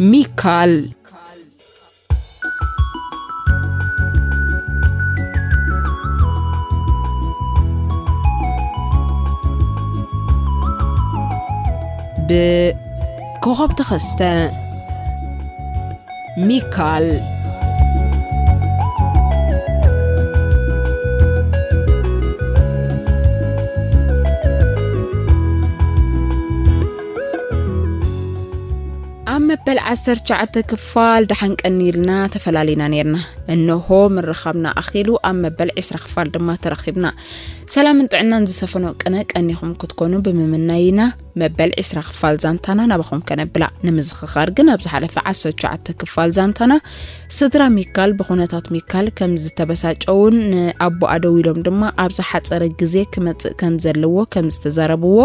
ሚካል። ብኮኸብ ተኸስተ። ሚካል። ኣብ መበል ዓሰርተ ትሽዓተ ክፋል ደሓን ቀኒ ኢልና ተፈላሊና ነይርና። እንሆ ምርኻብና ኣኺሉ ኣብ መበል ዕስራ ክፋል ድማ ተራኺብና። ሰላምን ጥዕናን ዝሰፈኖ ቅነ ቀኒኹም ክትኮኑ ብምምናይ ኢና። መበል ዕስራ ክፋል ዛንታና ናባኹም ከነብላ። ንምዝኽኻር ግን ኣብ ዝሓለፈ ዓሰርተ ትሽዓተ ክፋል ዛንታና ስድራ ሚካል ብኹነታት ሚካል ከም ዝተበሳጨውን ንኣቦኣ ደዊሎም ድማ ኣብ ዝሓጸረ ግዜ ክመጽእ ከም ዘለዎ ከም ዝተዛረብዎ፣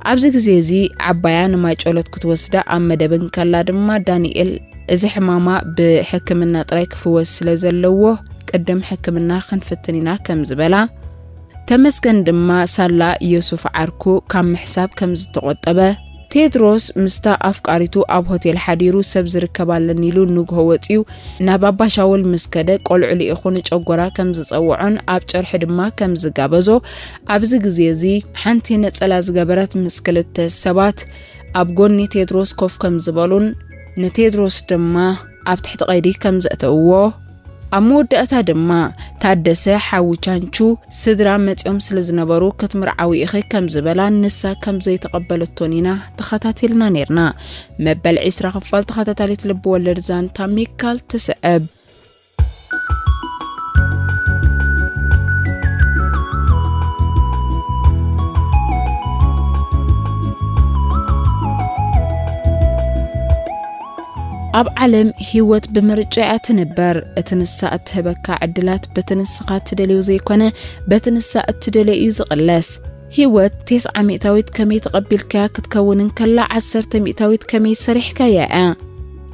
ኣብዚ ግዜ እዚ ዓባያ ንማይ ጨሎት ክትወስዳ ኣብ መደብ እንከላ ድማ ዳንኤል እዚ ሕማማ ብሕክምና ጥራይ ክፍወስ ስለ ዘለዎ ቅድም ሕክምና ክንፍትን ኢና ከም ዝበላ፣ ተመስገን ድማ ሳላ ዮሱፍ ዓርኩ ካብ ምሕሳብ ከም ዝተቖጠበ፣ ቴድሮስ ምስታ ኣፍቃሪቱ ኣብ ሆቴል ሓዲሩ ሰብ ዝርከባለን ኢሉ ንግሆ ወጺኡ ናብ ኣባሻውል ምስ ከደ ቆልዑ ልኢኹ ንጨጎራ ከም ዝጸውዖን ኣብ ጨርሒ ድማ ከም ዝጋበዞ፣ ኣብዚ ግዜ እዚ ሓንቲ ነጸላ ዝገበረት ምስ ክልተ ሰባት ኣብ ጎኒ ቴድሮስ ኮፍ ከም ዝበሉን ንቴድሮስ ድማ ኣብ ትሕቲ ቀይዲ ከም ዘእተውዎ፣ ኣብ መወዳእታ ድማ ታደሰ ሓዊ ቻንቹ ስድራ መጺኦም ስለ ዝነበሩ ክትምርዓዊ ኢኺ ከም ዝበላን ንሳ ከም ዘይተቐበለቶን ኢና ተኸታቲልና ነይርና። መበል ዕስራ ክፋል ተኸታታሊት ልቢ ወለድ ዛንታ ሚካል ትስዕብ። ኣብ ዓለም ህይወት ብምርጫ እያ ትንበር። እቲ ንሳ እትህበካ ዕድላት በቲ ንስኻ እትደልዮ ዘይኮነ፣ በቲ ንሳ እትደልዮ እዩ ዝቕለስ። ህይወት ተስዓ ሚእታዊት ከመይ ተቐቢልካያ ክትከውን እንከላ፣ ዓሰርተ ሚእታዊት ከመይ ሰሪሕካያ እያ።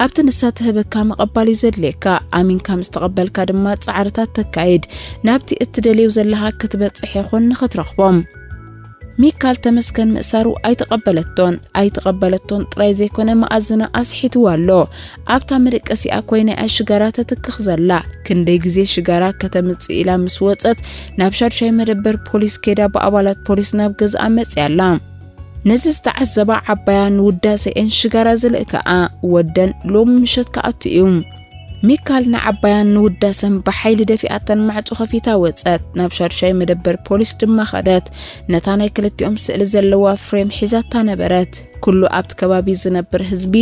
ኣብቲ ንሳ ትህበካ ምቕባል እዩ ዘድልየካ። ኣሚንካ ምስ ተቐበልካ ድማ ጻዕርታት ተካይድ፣ ናብቲ እትደልዮ ዘለኻ ክትበጽሕ ይኹን ንኽትረኽቦም። ሚካል ተመስገን ምእሳሩ ኣይተቐበለቶን። ኣይተቐበለቶን ጥራይ ዘይኮነ መኣዝና ኣስሒትዋ ኣሎ። ኣብታ መደቀሲኣ ኮይና እያ ሽጋራ ተትክኽ ዘላ። ክንደይ ግዜ ሽጋራ ከተምጽእ ኢላ ምስ ወጸት ናብ ሻድሻይ መደበር ፖሊስ ከይዳ ብኣባላት ፖሊስ ናብ ገዝኣ መጽያ ኣላ። ነዚ ዝተዓዘባ ዓባያ ንውዳሰኤን ሽጋራ ዝልእክኣ ወደን ሎሚ ምሸት ክኣቱ እዩ። ሚካል ንዓባያን ንውዳሰን ብሓይሊ ደፊኣተን ማዕጾ ከፊታ ወጸት። ናብ ሻድሻይ መደበር ፖሊስ ድማ ኸደት። ነታ ናይ ክልቲኦም ስእሊ ዘለዋ ፍሬም ሒዛታ ነበረት። ኩሉ ኣብቲ ከባቢ ዝነብር ህዝቢ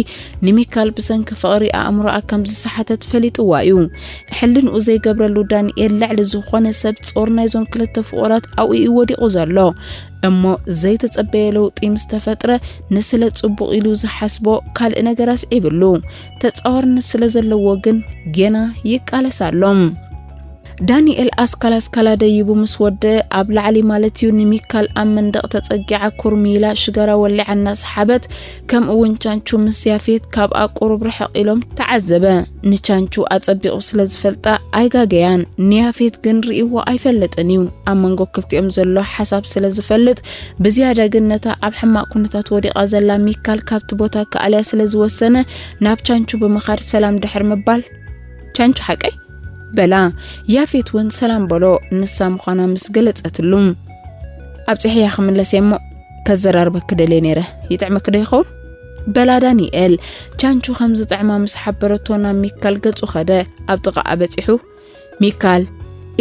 ንሚካል ብሰንኪ ፍቕሪ ኣእምሮኣ ከም ዝሰሓተት ፈሊጥዋ እዩ። ሕልንኡ ዘይገብረሉ ዳንኤል ልዕሊ ዝኾነ ሰብ ጾር ናይዞም ክልተ ፍቑራት ኣብኡ እዩ ወዲቑ ዘሎ። እሞ ዘይተጸበየ ለውጢ ምስ ተፈጥረ ንስለ ጽቡቕ ኢሉ ዝሓስቦ ካልእ ነገር ኣስዒብሉ። ተጻዋርነት ስለ ዘለዎ ግን ጌና ይቃለስ ኣሎ። ዳንኤል ኣስካል ኣስካላ ደይቡ ምስ ወደአ ኣብ ላዕሊ ማለት እዩ ንሚካል ኣብ መንደቕ ተጸጊዓ ኩርሚ ኢላ ሽጋራ ወሊዓ እናሰሓበት፣ ከምኡ እውን ቻንቹ ምስ ያፌት ካብኣ ቁሩብ ርሕቕ ኢሎም ተዓዘበ። ንቻንቹ ኣጸቢቑ ስለ ዝፈልጣ ኣይጋገያን። ንያፌት ግን ርእይዎ ኣይፈልጥን እዩ። ኣብ መንጎ ክልቲኦም ዘሎ ሓሳብ ስለ ዝፈልጥ ብዝያዳ ግን ነታ ኣብ ሕማቕ ኩነታት ወዲቓ ዘላ ሚካል ካብቲ ቦታ ክኣልያ ስለ ዝወሰነ ናብ ቻንቹ ብምኻድ ሰላም ድሕሪ ምባል፣ ቻንቹ ሓቀይ? በላ። ያፌት እውን ሰላም በሎ፣ ንሳ ምዃና ምስ ገለጸትሉ። ኣብጺሐያ ክምለስ እየ እሞ ከዘራርበኪ ደልየ ነይረ፣ ይጥዕመኪ ዶ ይኸውን? በላ ዳንኤል። ቻንቹ ከም ዝጥዕማ ምስ ሓበረቶ ናብ ሚካል ገጹ ኸደ። ኣብ ጥቓኣ በጺሑ፣ ሚካል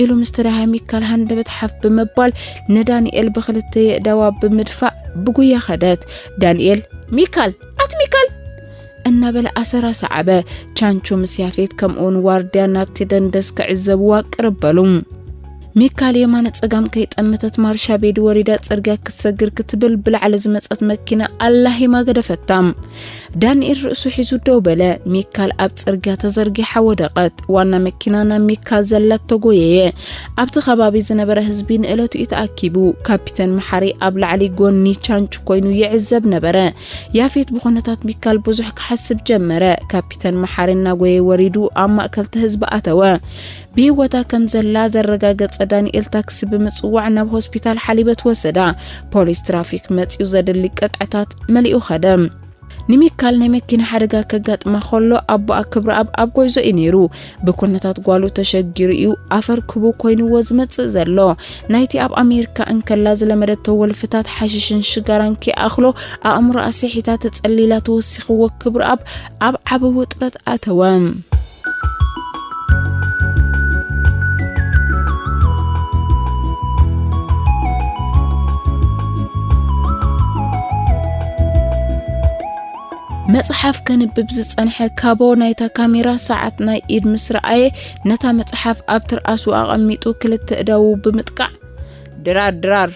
ኢሉ ምስ ተደሃ ሚካል ሃንደበት ሓፍ ብምባል ንዳንኤል ብኽልተ የእዳዋ ብምድፋእ ብጉያ ኸደት። ዳንኤል፣ ሚካል! ኣቲ ሚካል! እናበለ ኣሰራ ሰዓበ። ቻንቹ ምስ ያፌት ከምኡውን ዋርድያ ናብቲ ደንደስ ክዕዘብዋ ቅርብ በሉ። ሚካል የማነ ጸጋም ከይጠመተት ማርሻ ቤድ ወሪዳ ጽርግያ ክትሰግር ክትብል ብላዕሊ ዝመጸት መኪና ኣላሂማ ገደፈታ። ዳንኤል ርእሱ ሒዙ ደው በለ። ሚካል ኣብ ጽርግያ ተዘርጊሓ ወደቐት። ዋና መኪና ናብ ሚካል ዘላ ተጎየየ። ኣብቲ ከባቢ ዝነበረ ህዝቢ ንእለቱ እዩ ተኣኪቡ። ካፒተን መሓሪ ኣብ ላዕሊ ጎኒ ቻንቹ ኮይኑ ይዕዘብ ነበረ። ያፌት ብኹነታት ሚካል ብዙሕ ክሓስብ ጀመረ። ካፒተን መሓሪ እናጎየ ወሪዱ ኣብ ማእከል እቲ ህዝቢ ኣተወ። ብህይወታ ከም ዘላ ዘረጋገጸ ዳንኤል ታክሲ ብምጽዋዕ ናብ ሆስፒታል ሓሊበት ወሰዳ። ፖሊስ ትራፊክ መጺኡ ዘድሊ ቅጥዕታት መሊኡ ኸደ። ንሚካል ናይ መኪና ሓደጋ ከጋጥማ ከሎ ኣቦኣ ክብረኣብ ኣብ ጉዕዞ እዩ ነይሩ። ብኩነታት ጓሉ ተሸጊሩ እዩ ኣፈር ክቡ ኮይንዎ ዝመጽእ ዘሎ። ናይቲ ኣብ ኣሜሪካ እንከላ ዝለመደቶ ወልፍታት ሓሽሽን ሽጋራን ከይኣኽሎ ኣእምሮኣ ስሒታ ተጸሊላ ተወሲኽዎ ክብረኣብ ኣብ ዓቢ ውጥረት ኣተወ። መጽሓፍ ከንብብ ዝጸንሐ ካቦ ናይታ ካሜራ ሰዓት ናይ ኢድ ምስ ረኣየ ነታ መጽሓፍ ኣብ ትርኣሱ ኣቐሚጡ ክልተ እዳዉ ብምጥቃዕ ድራር ድራር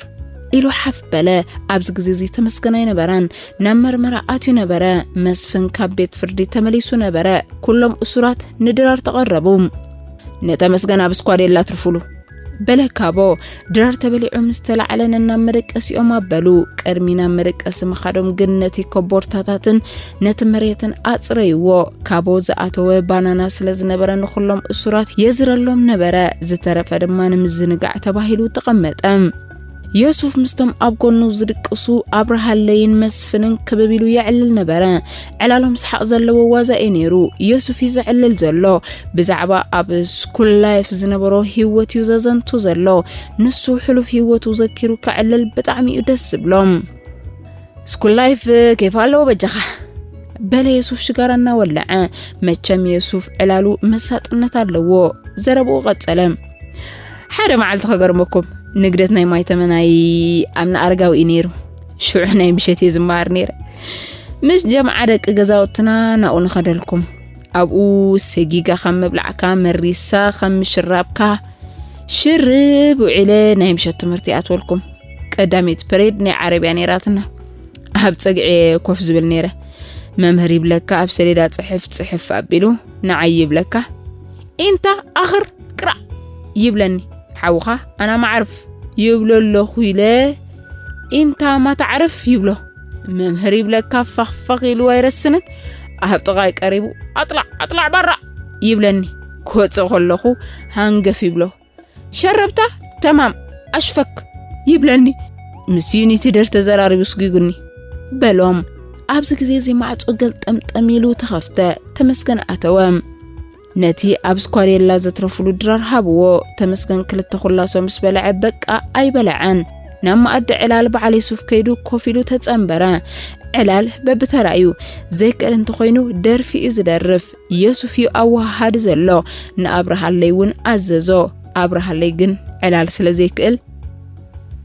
ኢሉ ሓፍ በለ። ኣብዚ ግዜ እዚ ተመስገን ኣይነበረን። ናብ መርመራ ኣትዩ ነበረ። መስፍን ካብ ቤት ፍርዲ ተመሊሱ ነበረ። ኩሎም እሱራት ንድራር ተቐረቡ። ንተመስገን ኣብ ስኳዴላ ትርፉሉ በለ ካቦ። ድራር ተበሊዑ ምስ ተላዕለ ነናብ መደቀሲኦም ኣበሉ። ቅድሚ ናብ መደቀሲ ምኻዶም ግን ነቲ ኮቦርታታትን ነቲ መሬትን ኣጽረይዎ። ካቦ ዝኣተወ ባናና ስለ ዝነበረ ንኹሎም እሱራት የዝረሎም ነበረ። ዝተረፈ ድማ ንምዝንጋዕ ተባሂሉ ተቐመጠ። የሱፍ ምስቶም ኣብ ጎኑ ዝድቅሱ ኣብርሃለይን መስፍንን ክብብ ኢሉ የዕልል ነበረ። ዕላሎም ሰሓቕ ዘለዎ ዋዛ እዩ ነይሩ። የሱፍ እዩ ዘዕልል ዘሎ። ብዛዕባ ኣብ ስኩል ላይፍ ዝነበሮ ህይወት እዩ ዘዘንቱ ዘሎ። ንሱ ሕሉፍ ህይወቱ ዘኪሩ ከዕልል ብጣዕሚ እዩ ደስ ዝብሎም። ስኩል ላይፍ ኬፍ ኣለዎ በጃኻ፣ በለ የሱፍ ሽጋራ እናወለዐ። መቸም የሱፍ ዕላሉ መሳጥነት ኣለዎ። ዘረብኡ ቀጸለ። ሓደ መዓልቲ ከገርመኩም፣ ንግደት ናይ ማይተመናይ ኣብ ንኣረጋዊ እዩ ነይሩ። ሽዑ ናይ ምሸት እየ ዝመሃር ነይረ። ምስ ጀምዓ ደቂ ገዛውትና ናብኡ ንኸደልኩም። ኣብኡ ሰጊጋ ከም ምብላዕካ፣ መሪሳ ከም ምሽራብካ፣ ሽርብ ውዒለ ናይ ምሸት ትምህርቲ ኣትወልኩም። ቀዳመይቲ ፐሬድ ናይ ዓረብያ ነይራትና። ኣብ ጸግዒ ኮፍ ዝብል ነይረ። መምህር ይብለካ ኣብ ሰሌዳ ጽሕፍ ጽሕፍ ኣቢሉ ንዓይ ይብለካ። ኢንታ ኣኽር ቅራእ ይብለኒ። ሓውኻ ኣና ማዕርፍ ይብሎ ኣለኹ ኢለ ኢንታ ማታዕርፍ ይብሎ። መምህር ይብለካ ፈኽፈኽ ኢሉ ኣይረስንን። ኣብ ጥቓይ ቀሪቡ ኣጥላዕ ኣጥላዕ ባራ ይብለኒ። ክወጽእ ከለኹ ሃንገፍ ይብሎ። ሸረብታ ተማም ኣሽፈክ ይብለኒ። ምስ ዩኒቲ ደር ተዘራሪቡ ስጒጉኒ በሎም። ኣብዚ ግዜ እዚ ማዕጾ ገልጠምጠም ኢሉ ተኸፍተ። ተመስገን ኣተወ። ነቲ ኣብ ስኳዴላ ዘትረፍሉ ድራር ሃብዎ። ተመስገን ክልተ ኩላሶ ምስ በልዐ በቃ ኣይበልዐን። ናብ መኣዲ ዕላል በዓል የሱፍ ከይዱ ኮፍ ኢሉ ተጸንበረ። ዕላል በብተራ እዩ። ዘይክእል እንተኾይኑ ደርፊ እዩ ዝደርፍ። የሱፍ እዩ ኣወሃሃዲ ዘሎ። ንኣብርሃለይ እውን ኣዘዞ። ኣብርሃለይ ግን ዕላል ስለ ዘይክእል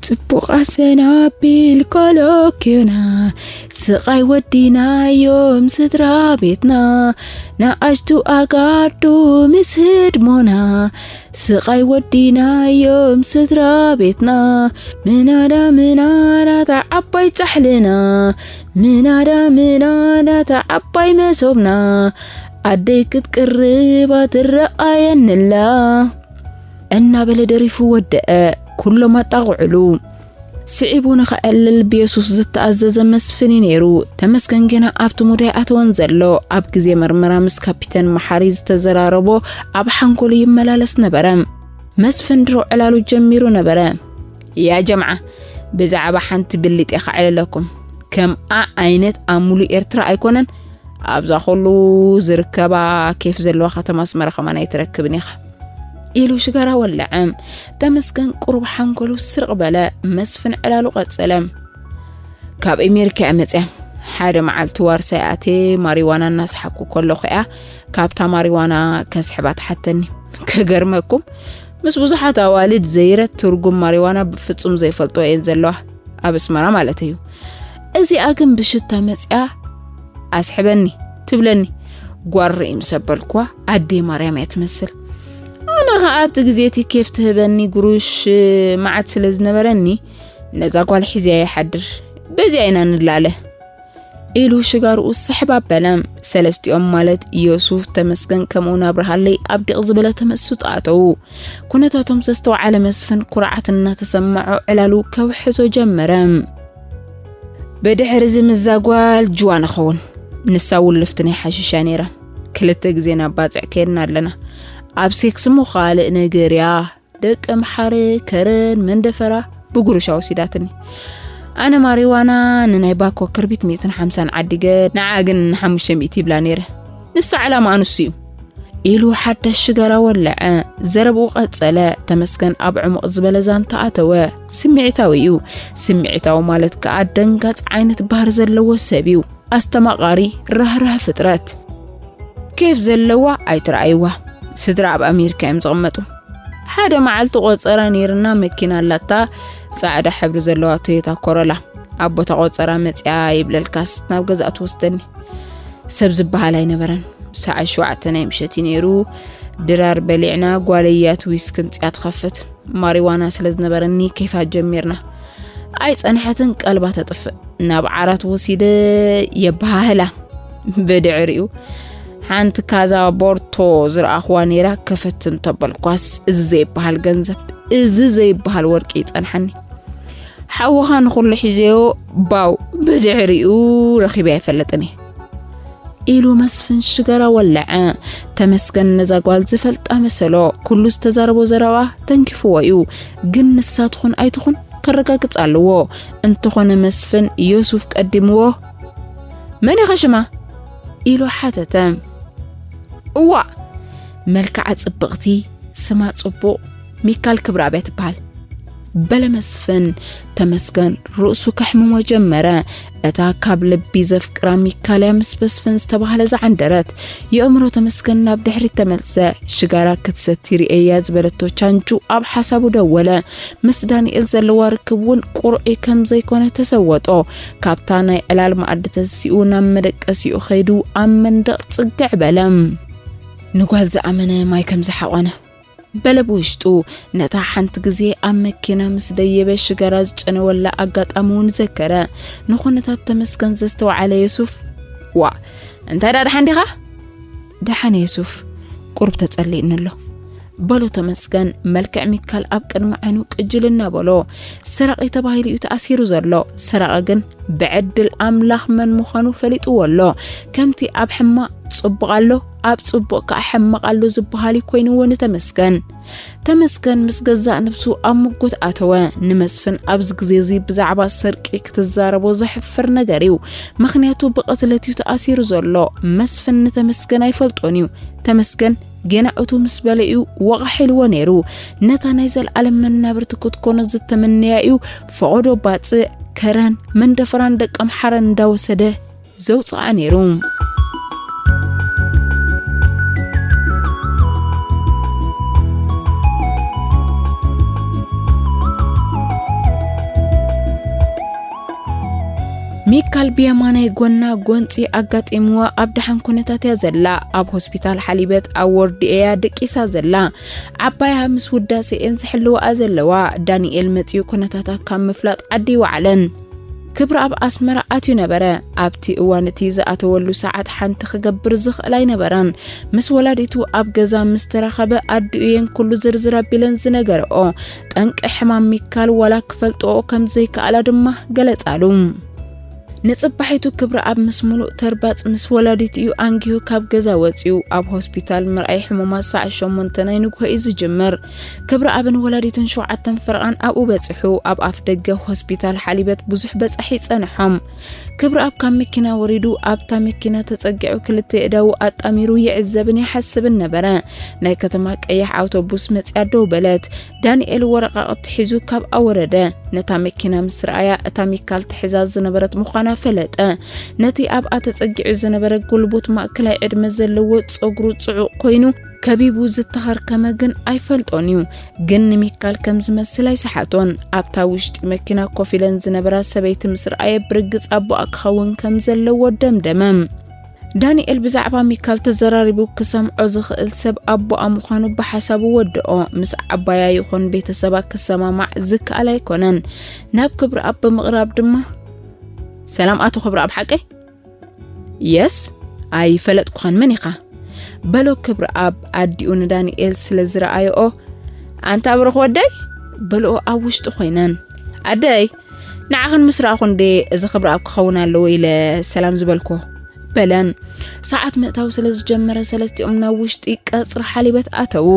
ጽቡቕ ኣሰናቢል ኮሎኪዮና ስቓይ ወዲናዮም ስድራ ቤትና ንኣሽቱ ኣጋዱ ምስ ህድሞና ስቓይ ወዲናዮም ስድራ ቤትና ምናዳ ምናዳ እታ ዓባይ ጻሕልና ምናዳ ምናዳ እታ ዓባይ መሶብና ኣደይ ክትቅርባ ትረኣየንላ እናበለ ደሪፉ ወደአ። ኩሎም ኣጣቕዕሉ። ስዒቡ ንኸዕልል ብየሱስ ዝተኣዘዘ መስፍን እዩ ነይሩ። ተመስገን ግና ኣብቲ ሙድ ኣይኣተወን ዘሎ። ኣብ ግዜ መርመራ ምስ ካፒተን መሓሪ ዝተዘራረቦ ኣብ ሓንጎሉ ይመላለስ ነበረ። መስፍን ድሮ ዕላሉ ጀሚሩ ነበረ። ያ ጀምዓ፣ ብዛዕባ ሓንቲ ብሊጥ እየ ከዕልለኩም። ከምኣ ዓይነት ኣብ ሙሉእ ኤርትራ ኣይኮነን ኣብዛ ኩሉ ዝርከባ ኬፍ ዘለዋ ከተማ ኣስመራ ከማን ኣይትረክብን ኢኻ ኢሉ ሽጋራ ወለዐ። ተመስገን ቁሩብ ሓንጎሉ ስርቕ በለ። መስፍን ዕላሉ ቀጸለ። ካብ ኣሜሪካ እያ መጽያ። ሓደ መዓልቲ ዋርሳይ ኣትየ ማሪዋና እናሰሓኩ ከለኹ እያ ካብታ ማሪዋና ከስሕባ ትሓተኒ። ከገርመኩም ምስ ብዙሓት ኣዋልድ ዘይረ ትርጉም ማሪዋና ብፍጹም ዘይፈልጦ እየን ዘለዋ። ኣብ ኣስመራ ማለት እዩ። እዚኣ ግን ብሽታ መጽያ ኣስሕበኒ ትብለኒ። ጓር ርእይ ምስ ኣበልኩዋ ኣደይ ማርያም እያ ትመስል። ኣነ ኸኣ ኣብቲ ግዜ እቲ ኬፍ ትህበኒ ጉሩሽ መዓት ስለ ዝነበረኒ ነዛ ጓል ሒዝያ ይሓድር። በዚኣ ኢና ንላለ። ኢሉ ሽጋርኡ ስሕብ ኣበለ። ሰለስቲኦም ማለት ዮሱፍ፣ ተመስገን ከምኡውን ኣብርሃለይ ኣብ ዲቕ ዝበለ ተመስጦ ኣተዉ። ኩነታቶም ዘስተውዓለ መስፍን ኩርዓት እናተሰምዖ ዕላሉ ከውሕዞ ጀመረ። ብድሕሪ እዚ ምስዛ ጓል ጅዋ ንኸውን። ንሳ ውልፍቲ ናይ ሓሽሻ ነይራ። ክልተ ግዜ ናብ ባጽዕ ከይድና ኣለና። ኣብ ሴክስ እሞ ካልእ ነገር እያ። ደቂ ኣምሓረ፣ ከረን፣ መንደፈራ ብጉርሻ ወሲዳትኒ። ኣነ ማሪዋና ንናይ ባኮ ክርቢት ሚእትን ሓምሳን ዓዲገ፣ ንዓ ግን ሓሙሽተ ሚእቲ ይብላ ነይረ። ንሳ ዕላማ ኣንሱ እዩ። ኢሉ ሓዳሽ ሽጋራ ወለዐ። ዘረብኡ ቀጸለ። ተመስገን ኣብ ዕሙቕ ዝበለ ዛንታ ኣተወ። ስምዒታዊ እዩ። ስምዒታዊ ማለት ከኣ ደንጋጽ ዓይነት ባህሪ ዘለዎ ሰብ እዩ። ኣስተማቓሪ ራህራህ ፍጥረት። ኬፍ ዘለዋ ኣይትረኣይዋ። ስድራ ኣብ ኣሜሪካ እዮም ዝቕመጡ። ሓደ መዓልቲ ቆጸራ ነይርና መኪና ኣላታ፣ ጻዕዳ ሕብሪ ዘለዋ ቶዮታ ኮሮላ። ኣብ ቦታ ቆጸራ መጽያ ይብለልካስ ናብ ገዛእ ትወስደኒ። ሰብ ዝበሃል ኣይነበረን። ሰዓት ሸውዓተ ናይ ምሸት እዩ ነይሩ። ድራር በሊዕና፣ ጓለያት ዊስኪ ምጽያ ትኸፍት። ማሪዋና ስለ ዝነበረኒ ኬፋ ጀሚርና። ኣይጸንሐትን ቀልባ ተጥፍእ። ናብ ዓራት ወሲደ የበሃህላ። ብድሕሪኡ ሓንቲ ካዛ ቦርቶ ዝረኣኽዋ ነይራ፣ ከፈትን ተበልኳስ፣ እዚ ዘይበሃል ገንዘብ፣ እዚ ዘይበሃል ወርቂ ይጸንሓኒ። ሓውኻ ንኹሉ ሒዘዮ፣ ባው፣ ብድሕሪኡ ረኺበ ኣይፈልጥን እየ። ኢሉ መስፍን ሽጋራ ወለዐ። ተመስገን ነዛ ጓል ዝፈልጣ መሰሎ። ኩሉ ዝተዛረቦ ዘረባ ተንኪፍዎ እዩ። ግን ንሳ ትኹን ኣይትኹን ከረጋግጽ ኣለዎ። እንተኾነ መስፍን ዮሱፍ ቀዲምዎ። "መን ኢኻ ሽማ?" ኢሉ ሓተተ። "እዋእ፣ መልክዓ ጽብቕቲ፣ ስማ ጽቡቕ፣ ሚካል ክብረኣብ እያ ትበሃል," በለ መስፍን። ተመስገን ርእሱ ከሕምሞ ጀመረ። እታ ካብ ልቢ ዘፍቅራ ሚካል እያ ምስ መስፍን ዝተባህለ ዝዓንደረት። የእምሮ ተመስገን ናብ ድሕሪት ተመልሰ። ሽጋራ ክትሰቲ ርእየያ ዝበለቶ ቻንቹ ኣብ ሓሳቡ ደወለ። ምስ ዳንኤል ዘለዋ ርክብ እውን ቁርዒ ከም ዘይኮነ ተሰወጦ። ካብታ ናይ ዕላል መኣዲ ተሲኡ ናብ መደቀሲኡ ኸይዱ ኣብ መንደቕ ጽግዕ በለ። ንጓል ዝኣመነ ማይ ከም ዝሓቖነ በለ ብውሽጡ። ነታ ሓንቲ ግዜ ኣብ መኪና ምስ ደየበ ሽጋራ ዝጨነወላ ኣጋጣሚ እውን ዘከረ። ንኹነታት ተመስገን ዘስተውዓለ የሱፍ፣ "ዋ፣ እንታይ ደኣ ደሓን ዲኻ?" "ደሓን የሱፍ፣ ቁሩብ ተጸሊእኒ ኣሎ," በሎ ተመስገን። መልክዕ ሚካል ኣብ ቅድሚ ዓይኑ ቅጅል እናበሎ፣ ሰራቒ ተባሂሉ እዩ ተኣሲሩ ዘሎ። ሰራቒ ግን ብዕድል ኣምላኽ መን ምዃኑ ፈሊጥዎ ኣሎ። ከምቲ ኣብ ሕማቕ ጽቡቕ ኣሎ፣ ኣብ ጽቡቕ ከኣ ሕማቕ ኣሎ ዝበሃል እዩ ኮይንዎ ንተመስገን። ተመስገን ምስ ገዛእ ነብሱ ኣብ ምጉት ኣተወ። ንመስፍን ኣብዚ ግዜ እዚ ብዛዕባ ስርቂ ክትዛረቦ ዘሕፍር ነገር እዩ። ምኽንያቱ ብቕትለት እዩ ተኣሲሩ ዘሎ። መስፍን ንተመስገን ኣይፈልጦን እዩ። ተመስገን ጌና እቱ ምስ በለ እዩ ወቓሕ ኢልዎ ነይሩ። ነታ ናይ ዘለኣለም መናብርቲ ክትኮኖ ዝተመነያ እዩ ፈቐዶ ባጽዕ፣ ከረን፣ መንደፈራን ደቂ ኣምሓራን እንዳወሰደ ዘውጽኣ ነይሩ። ሚካል ብየማናይ ጎና ጎንጺ ኣጋጢምዋ ኣብ ደሓን ኩነታት እያ ዘላ። ኣብ ሆስፒታል ሓሊበት ኣብ ወርዲ እያ ድቂሳ ዘላ። ዓባያ ምስ ውዳሴኤን ዝሕልዋኣ ዘለዋ። ዳንኤል መጺኡ ኩነታታ ካብ ምፍላጥ ዓዲ ይወዓለን። ክብረኣብ ኣስመራ ኣትዩ ነበረ። ኣብቲ እዋን እቲ ዝኣተወሉ ሰዓት ሓንቲ ክገብር ዝኽእል ኣይነበረን። ምስ ወላዲቱ ኣብ ገዛ ምስ ተራኸበ ኣዲኡ እየን ኩሉ ዝርዝር ኣቢለን ዝነገረኦ። ጠንቂ ሕማም ሚካል ዋላ ክፈልጥኦ ከም ዘይከኣላ ድማ ገለጻሉ። ንጽባሒቱ ክብረኣብ ምስ ምሉእ ተርባጽ ምስ ወላዲቱ እዩ ኣንጊሁ ካብ ገዛ ወጺኡ። ኣብ ሆስፒታል ምርኣይ ሕሙማት ሰዓት ሸሞንተ ናይ ንግሆ እዩ ዝጅምር። ክብረኣብን ወላዲቱን ሸውዓተን ፈረቓን ኣብኡ በጺሑ። ኣብ ኣፍ ደገ ሆስፒታል ሓሊበት ብዙሕ በጻሒ ይጸንሖም። ክብረኣብ ካብ መኪና ወሪዱ ኣብታ መኪና ተጸጊዑ ክልተ ኣእዳዉ ኣጣሚሩ ይዕዘብን ይሓስብን ነበረ። ናይ ከተማ ቀያሕ ኣውቶቡስ መጺኣ ደው በለት። ዳንኤል ወረቓቕቲ ሒዙ ካብኣ ወረደ። ነታ መኪና ምስ ረኣያ፣ እታ ሚካል ትሕዛ ዝነበረት ምዃና ፈለጠ። ነቲ ኣብኣ ተጸጊዑ ዝነበረ ጉልቡት ማእከላይ ዕድመ ዘለዎ ጸጉሩ ጽዑቕ ኮይኑ፣ ከቢቡ ዝተኸርከመ ግን ኣይፈልጦን እዩ። ግን ንሚካል ከም ዝመስል ኣይሰሓቶን። ኣብታ ውሽጢ መኪና ኮፍ ኢለን ዝነበራ ሰበይቲ ምስ ረኣየ፣ ብርግጽ ኣቦኣ ክኸውን ከም ዘለዎ ደምደመ። ዳንኤል ብዛዕባ ሚካል ተዘራሪቡ ክሰምዖ ዝኽእል ሰብ ኣቦኣ ምዃኑ ብሓሳቡ ወደኦ። ምስ ዓባያ ይኹን ቤተሰባ ክሰማማዕ ዝከኣል ኣይኮነን። ናብ ክብረኣብ ብምቕራብ ድማ፣ "ሰላም ኣቶ ክብረኣብ፣ ሓቀይ?" "የስ፣ ኣይፈለጥኩኻን፣ መን ኢኻ?" በሎ ክብረኣብ ኣዲኡ ንዳንኤል ስለ ዝረኣየኦ። "ኣንታ ብሩኽ ወደይ?" በልኦ ኣብ ውሽጢ ኮይነን። "ኣደይ፣ ንዓኽን ምስ ረኣኹ እንዴ እዚ ክብረኣብ ክኸውን ኣለዎ ኢለ ሰላም ዝበልኩ?" በለን። ሰዓት ምእታው ስለ ዝጀመረ ሰለስቲኦም ናብ ውሽጢ ቀጽሪ ሓሊበት ኣተዉ።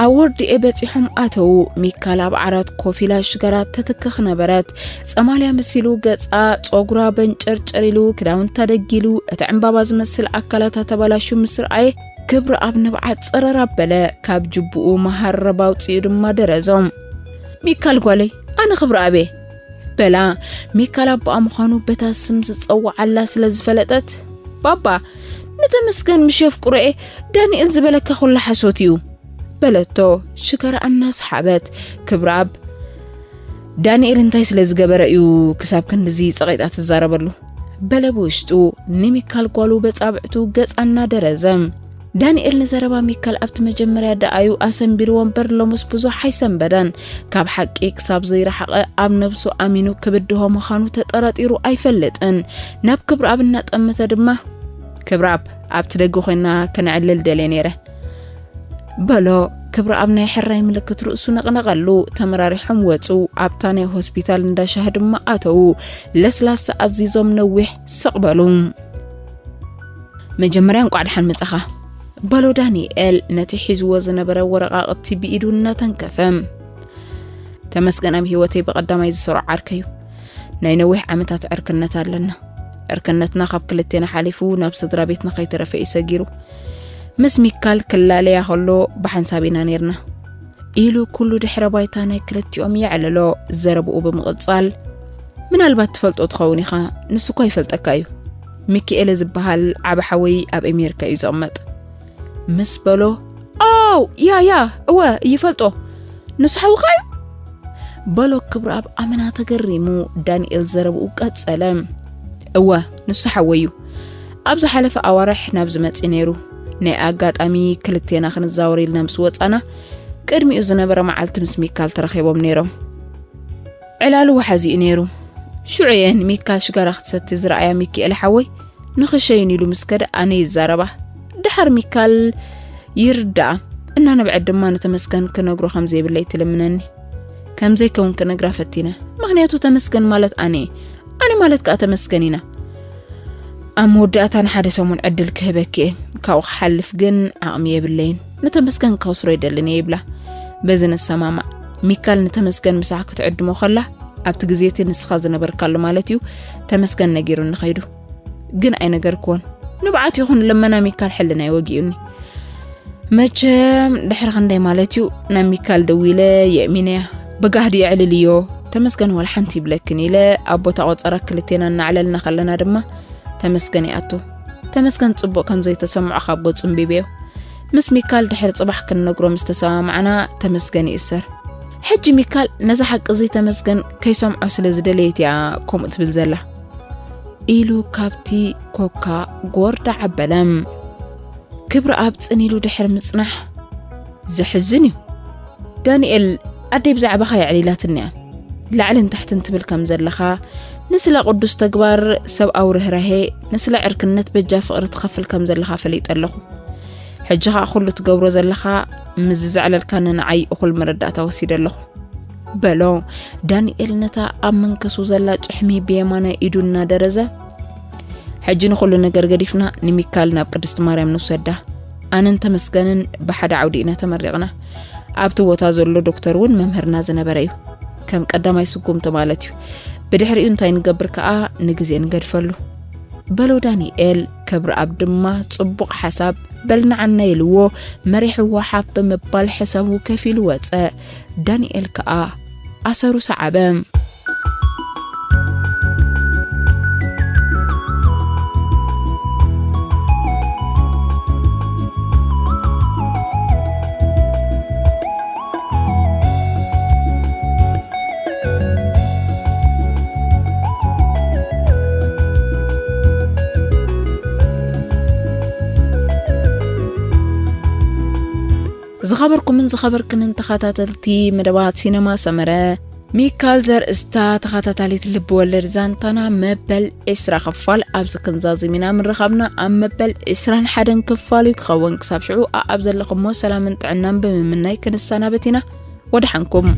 ኣብ ወርድኤ በጺሖም ኣተዉ። ሚካል ኣብ ዓራት ኮፍ ኢላ ሽጋራ ተትክኽ ነበረት። ጸማልያ መሲሉ ገጻ፣ ጸጉራ በንጨርጨር ኢሉ፣ ክዳውንታ ደጊሉ፣ እቲ ዕምባባ ዝመስል ኣካላታ ተባላሹ ምስ ረኣየ፣ ክብረኣብ ንብዓት ጸረር ኣበለ። ካብ ጅቡኡ መሃረብ ኣውጺኡ ድማ ደረዞም። "ሚካል ጓለይ፣ ኣነ ክብረኣብ እየ" በላ። ሚካል ኣቦኣ ምዃኑ በታ ስም ዝጸውዓላ ስለ ዝፈለጠት፣ "ባባ፣ ንተመስገን ምሽ የፍቅሮ እየ፣ ዳንኤል ዝበለካ ኩሉ ሓሶት እዩ" በለቶ ሽጋራ እናሰሓበት። ክብረኣብ፣ "ዳንኤል እንታይ ስለ ዝገበረ እዩ ክሳብ ክንድዚ ጸቒጣ ትዛረበሉ?" በለ ብውሽጡ። ንሚካል ጓሉ በጻብዕቱ ገጻ እናደረዘ። ዳንኤል ንዘረባ ሚካል ኣብቲ መጀመርያ ደኣዩ ኣሰንቢድዎ እምበር፣ ሎምስ ብዙሕ ኣይሰንበደን። ካብ ሓቂ ክሳብ ዘይረሓቐ ኣብ ነብሱ ኣሚኑ ክብድሆ ምዃኑ ተጠራጢሩ ኣይፈልጥን። ናብ ክብረኣብ እናጠመተ ድማ፣ "ክብረኣብ፣ ኣብቲ ደገ ኮይና ከነዕልል ደልየ ነይረ" በሎ። ክብረኣብ ናይ ሕራይ ምልክት ርእሱ ነቕነቐሉ። ተመራሪሖም ወጹ። ኣብታ ናይ ሆስፒታል እንዳ ሻሂ ድማ ኣተዉ። ለስላሳ ኣዚዞም ነዊሕ ስቕ በሉ። "መጀመርያ እንቋዕ ደሓን መጻኻ" በሎ ዳንኤል ነቲ ሒዝዎ ዝነበረ ወረቓቕቲ ብኢዱ እናተንከፈ። "ተመስገን ኣብ ህይወተይ ብቐዳማይ ዝሰርዖ ዓርከይ እዩ። ናይ ነዊሕ ዓመታት ዕርክነት ኣለና። ዕርክነትና ካብ ክልቴና ሓሊፉ ናብ ስድራ ቤትና ከይተረፈ እዩ ሰጊሩ። ምስ ሚካል ክላለያ ከሎ ብሓንሳብ ኢና ነይርና" ኢሉ ኩሉ ድሕረ ባይታ ናይ ክልቲኦም የዕልሎ። ዘረብኡ ብምቕጻል፣ "ምናልባት ትፈልጦ ትኸውን ኢኻ፣ ንሱ እኳ ይፈልጠካ እዩ። ሚኪኤለ ዝበሃል ዓቢ ሓወይ ኣብ ኣሜሪካ እዩ ዝቕመጥ" ምስ በሎ፣ "ኣው፣ ያ፣ ያ፣ እወ፣ ይፈልጦ። ንሱ ሓውኻ እዩ?" በሎ ክብረኣብ ኣመና ተገሪሙ። ዳንኤል ዘረብኡ ቀጸለ። "እወ፣ ንሱ ሓወይ እዩ። ኣብ ዝሓለፈ ኣዋርሕ ናብዚ መጺኡ ነይሩ። ናይ ኣጋጣሚ ክልቴና ክንዛወር ኢልና ምስ ወጻና፣ ቅድሚኡ ዝነበረ መዓልቲ ምስ ሚካል ተራኺቦም ነይሮም። ዕላሉ ወሓዚ እዩ ነይሩ። ሽዑ እየ ንሚካል ሽጋራ ክትሰቲ ዝረኣያ ሚኪኤል ሓወይ ንኽሸይን ኢሉ ምስ ከደ ኣነ ይዛረባ። ደሓር ሚካል ይርዳኣ። እናነብዐት ድማ ንተመስገን ክነግሮ ከም ዘይብለይ ትልምነኒ። ከም ዘይከውን ክነግራ ፈቲነ። ምኽንያቱ ተመስገን ማለት ኣነ እየ። ኣነ ማለት ከኣ ተመስገን ኢና። ኣብ መወዳእታ ንሓደ ሰሙን ዕድል ክህበኪ እየ። ካብኡ ክሓልፍ ግን ዓቕሚ የብለይን። ንተመስገን ከኽስሮ ይደልን እየ" ይብላ። በዚ ንሰማማዕ። ሚካል ንተመስገን ምሳሕ ክትዕድሞ ከላ፣ "ኣብቲ ግዜ እቲ ንስኻ ዝነበርካሉ ማለት እዩ፣ ተመስገን ነጊሩኒ ከይዱ። ግን ኣይነገርክዎን። ንብዓት ይኹን ልመና ሚካል ሕልናይ ወጊኡኒ። መቸም ድሕሪ ክንደይ ማለት እዩ ናብ ሚካል ደዊለ የእሚነያ። ብጋህዲ የዕልልዮ፣ ተመስገን ዋላ ሓንቲ ይብለክን" ኢለ ኣብ ቦታ ቆጸራ ክልቴና እናዕለልና ከለና ድማ ተመስገን ይኣቱ። ተመስገን ጽቡቕ ከም ዘይተሰምዖ ካብ ገጹ ኣንቢበዮ። ምስ ሚካል ድሕሪ ጽባሕ ክንነግሮ ምስ ተሰማማዕና ተመስገን ይእሰር። ሕጂ ሚካል ነዛ ሓቂ እዚ ተመስገን ከይሰምዖ ስለ ዝደለየት እያ ከምኡ ትብል ዘላ ኢሉ ካብቲ ኮካ ጎርዳ ዓበለ። ክብረኣብ ጽን ኢሉ ድሕሪ ምጽናሕ፣ "ዘሕዝን እዩ። ዳንኤል፣ ኣደይ ብዛዕባኻ የዕሊላትኒ እያ። ላዕልን ታሕትን ትብል ከም ዘለኻ፣ ንስለ ቅዱስ ተግባር ሰብኣዊ ርህራሄ፣ ንስለ ዕርክነት በጃ ፍቕሪ ትኸፍል ከም ዘለኻ ፈሊጠ ኣለኹ። ሕጂ ኸኣ ኩሉ ትገብሮ ዘለኻ ምስዚ ዘዕለልካኒ ንዓይ እኹል መረዳእታ ወሲደ ኣለኹ" በሎ። ዳንኤል ነታ ኣብ መንከሱ ዘላ ጭሕሚ ብየማናይ ኢዱ እናደረዘ፣ "ሕጂ ንኹሉ ነገር ገዲፍና ንሚካል ናብ ቅድስቲ ማርያም ንውሰዳ። ኣነን ተመስገንን ብሓደ ዓውዲ ኢና ተመሪቕና። ኣብቲ ቦታ ዘሎ ዶክተር እውን መምህርና ዝነበረ እዩ። ከም ቀዳማይ ስጉምቲ ማለት እዩ። ብድሕሪኡ እንታይ ንገብር ከኣ ንግዜ ንገድፈሉ" በሎ ዳንኤል። ክብረኣብ ድማ ጽቡቕ ሓሳብ፣ "በል ንዓና" ኢልዎ መሪሕዎ ሓፍ ብምባል ሕሳቡ ከፊሉ ወጸ። ዳንኤል ከኣ ኣሰሩ ሰዓበ። ዝኸበርኩምን ዝኸበርክንን ተኸታተልቲ መደባት ሲነማ ሰመረ፣ ሚካል ዘርእስታ ተኸታታሊት ልብ ወለድ ዛንታና መበል ዕስራ ክፋል ኣብዚ ክንዛዝም ኢና። ምርኻብና ኣብ መበል ዕስራን ሓደን ክፋል እዩ ክኸውን። ክሳብ ሽዑ ኣኣብ ዘለኹሞ ሰላምን ጥዕናን ብምምናይ ክንሰናበት ኢና። ወደሓንኩም።